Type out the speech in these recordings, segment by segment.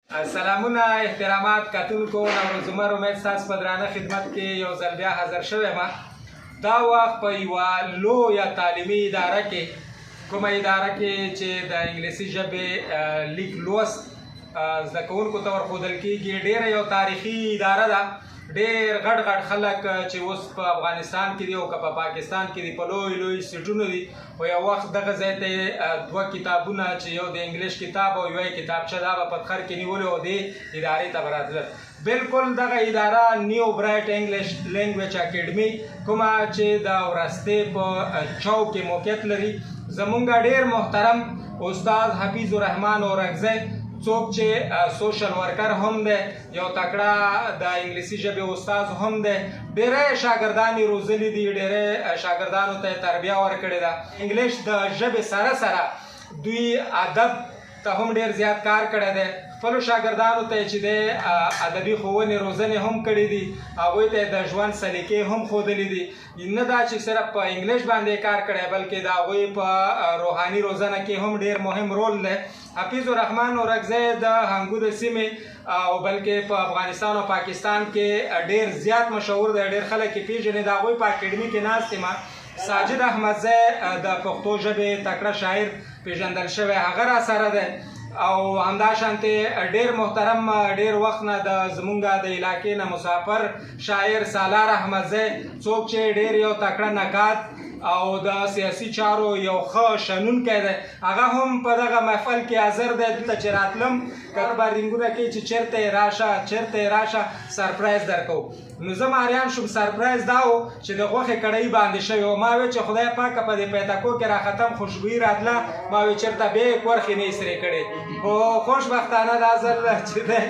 سلامونه، احترامات کتونکو، نوروز عمر امید ستاسو په درانه خدمت کې یو ځل بیا حاضر شوی ما. دا وخت په یوه لویه تعلیمي اداره کې، کومه اداره کې چې د انګلیسي ژبې لیک لوست زده کوونکو ته ورښودل کېږي، ډېره یو تاریخي اداره ده. ډېر غټ غټ خلک چې اوس په افغانستان کې دي او که په پاکستان کې دي، په لوی لوی سیټونو دي، خو یو وخت دغه ځای ته دوه کتابونه چې یو د انګلیش کتاب او یو یې کتابچه دا به په تخر کې نیولې او دې ادارې ته به راتلل. بالکل دغه اداره نیو برایټ انګلیش لینګویج اکیډمي، کومه چې د ورستې په چوک کې موقعیت لري. زمونږ ډېر محترم استاد حفیظ الرحمن اورکزی، څوک چې social worker هم دی، یو تکړه د انګلیسي ژبې استاد هم دی، ډېری شاګردان یې روزلي دي، ډېری شاګردانو ته یې تربیه ورکړې ده. انګلیش د ژبې سره سره دوی ادب ته هم ډېر زیات کار کړی دی. خپلو شاګردانو ته یې چې دی ادبي ښوونې روزنې هم کړې دي، هغوی ته یې د ژوند سلیقې هم ښودلې دي. نه دا چې صرف په انګلیش باندې کار کړی، بلکې د هغوی په روحاني روزنه کې هم ډېر مهم رول دی. حفیظ الرحمن اورکزی د هنګو د سیمې او بلکې په افغانستان او پاکستان کې ډېر زیات مشهور دی، ډېر خلک یې پېژني. د هغوی په اکیډمي کې ناست یم. ساجد احمدزی د پښتو ژبې تکړه شاعر پېژندل شوی، هغه را سره دی. او همدا شانتې ډېر محترم، ډېر وخت نه د زمونږ د علاقې نه مسافر شاعر سالار احمدزی، څوک چې ډېر یو تکړه نقاد او د سیاسي چارو یو ښه شنونکی دی، هغه هم په دغه محفل کې حاضر دی. دلته چې راتلم کار بار رنګونه کوي چې چېرته یې راشه، چېرته یې راشه، surprise درکوو. نو زه ماریان شوم. surprise دا و چې د غوښې کړهي باندې شوی و. ما وی چې خدای پاکه په دې پیتکو کې راختم، خوشبویي راتله، ما وی چېرته بیا یې کورخې نه یې سرې کړې. خو خوشبختانه دا ځل چې دی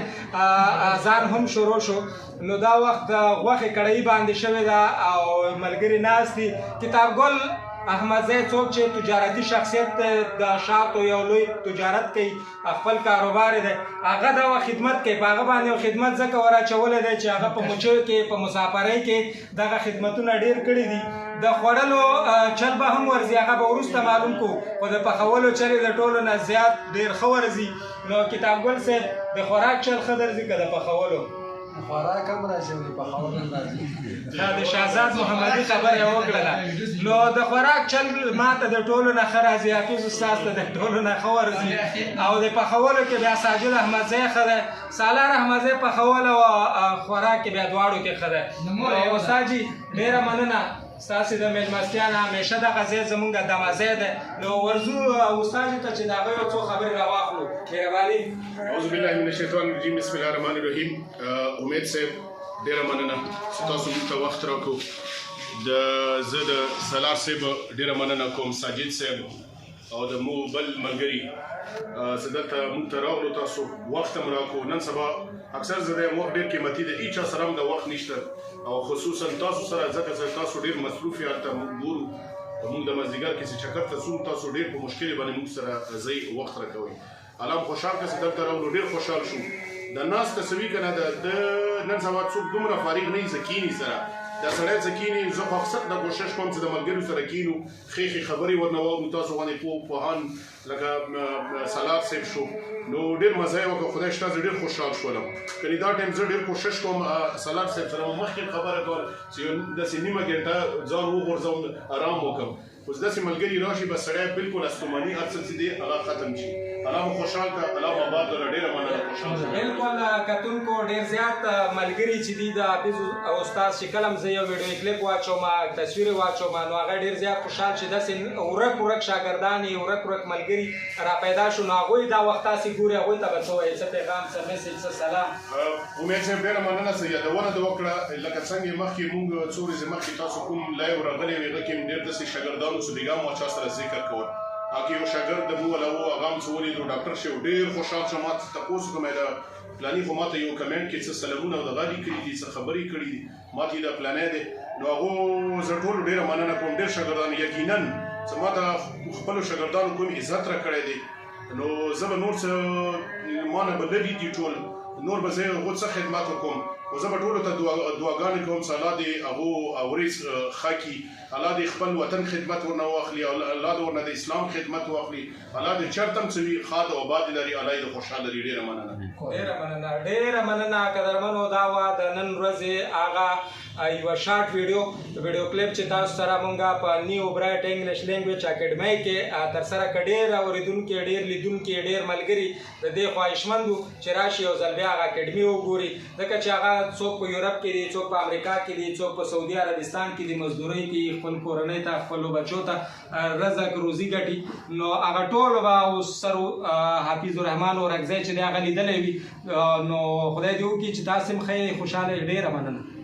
اذان هم شروع شو. نو دا وخت د غوښې کړهي باندې شوې ده او ملګري ناست دي. کتاب ګل احمدزی، څوک چې تجارتي شخصیت دی، د شاتو یو لوی تجارت کوي، خپل کاروبار دی، هغه دا وخت خدمت کوي. په هغه باندې یو خدمت ځکه وراچولی دی چې هغه په موچیو کې، په مسافرۍ کې دغه خدمتونه ډېر کړي دي. د خوړلو چل به هم ورځي، هغه به وروسته معلوم کو، خو د پخولو چل یې د ټولو نه زیات ډېر ښه ورځي. نو کتاب ګل صاحب، د خوراک چل ښه درځي که د پخولو؟ خوراک هم راځي او د پخولو هم راځي. دا د شهزاد محمدي خبره یې وکړله. نو د خوراک چل ما ته د ټولو نه ښه راځي، حفیظ استاد ته د ټولو نه ښه ورځي، او د پخولو کې بیا ساجد احمدزی ښه دی، سالار احمدزی پخول او خوراک کې بیا دواړو کې ښه دی. نو استاد جي ډېره مننه ستاسې د مېلمستیا نه، همیشه دغه ځای زمونږ دمه ځای دی. نو ورځو استاد جي ته چې د هغه یو څو خبرې راواخلو. مهرباني. اعوذ بالله من الشیطان الرجیم، بسم الله الرحمن الرحیم. امید صاحب ډېره مننه چې تاسو موږ ته وخت راکړو. د زه د سلار صاحب ډېره مننه کوم، ساجد صاحب او د مو بل ملګري چې دلته موږ ته راغلو، تاسو وخت هم راکړو. نن سبا اکثر زه د وخت ډېر قیمتي دی، هیچا سره هم د وخت نشته، او خصوصا تاسو سره ځکه چې تاسو ډېر مصروف یې. هلته موږ ګورو، موږ د مازدیګر کې چې چکر ته ځو، تاسو ډېر په مشکلې باندې موږ سره ځئ، وخت راکوئ. الله مو خوشحال کړه چې دلته راغلو، ډېر خوشحال شو. د ناست څه وي که نه، د نن سبا څوک دومره فارغ نه وي چې کښېني سره دا سړی چې کښېني. زه خو اکثر دا کوشش کوم چې د ملګرو سره کښېنو، ښې ښې خبرې ورنه واورو. تاسو باندې پوه پوهان لکه سالار صاحب شو، نو ډېر مزه یې وکړه. خدای شته زه ډېر خوشحال شولم. کني دا ټایم زه ډېر کوشش کوم، سالار صاحب سره مو مخکې خبره کوله چې یو داسې نیمه ګنټه ځان وغورځوم، ارام وکړم. اوس داسې ملګري راشي، بس سړی بالکل استوماني هر څه چې دی هغه ختم شي. الله مو خوشحال کړه، الله مو آباد لره. ډېره مننه، خوشحال شوم. بالکل کتونکو، ډېر زیات ملګري چې دي د حافظ استاد چې کله هم زه یو ویډیو کلیپ واچوم، تصویر واچوم، نو هغه ډېر زیات خوشحال چې داسې ورک ورک شاګردان یې، ورک ورک ملګري را پیدا شو. نو هغوی دا وخت تاسې ګوري، هغوی ته به څه وایي، څه پیغام، څه message، څه سلام؟ امید صاحب ډېره مننه چې یادونه دې وکړه. لکه څنګه مخکې مونږ څو ورځې مخکې تاسو کوم live راغلی وي، هغه کې هم ډېر داسې شاګردانو چې بېګا مو چا سره ذکر کول، هغه یو شاګرد د مو ولا و، هغه هم څه ولیدو، ډاکټر شو، ډېر خوشحال شو. ما تپوس وکړم، دا پلانی خو ماته یو کمنټ کې څه سلامونه او دغه لیکلي دي، څه خبرې کړي دي، ماته یې دا پلانی دی. نو هغو زه ټولو ډېره مننه کوم. ډېر شاګردان یقینا چې ماته خپلو شاګردانو کوم عزت راکړی دی، نو زه به نور څه مانه به لري دي ټول، نور به زه هغو څه خدمت وکړم. خو زه به ټولو ته دعاګانې کوم چې الله دې هغو اورېز ښه کړي، الله دې خپل وطن خدمت ورنه واخلي، الله دې ورنه د اسلام خدمت واخلي، الله دې چرته هم څه وي ښاد او آباد لري، الله دې خوشحاله لري. ډېره مننه. ډېره مننه، ډېره مننه قدرمنو. دا وه د نن ورځې هغه یوه شارټ ویډیو کلیپ چې تاسو سره مونږه په نیو برایټ انګلیش لینګویج اکیډمۍ کې ترسره کړ. ډېر اورېدونکي، ډېر لیدونکي، ډېر ملګري د دې خواهشمند وو چې راشي یو ځل بیا هغه اکیډمي وګوري، ځکه چې هغه څوک په یورپ کې دي، څوک په امریکا کې دي، څوک په سعودي عربستان کې دي، مزدورۍ کوي، خپل کورنۍ ته، خپلو بچو ته رزق روزي ګټي. نو هغه ټول به اوس سر حفیظ الرحمن اورکزی چې دی هغه لیدلی وي. نو خدای دې وکړي چې تاسو هم ښه یئ، خوشحاله یئ. ډېره مننه.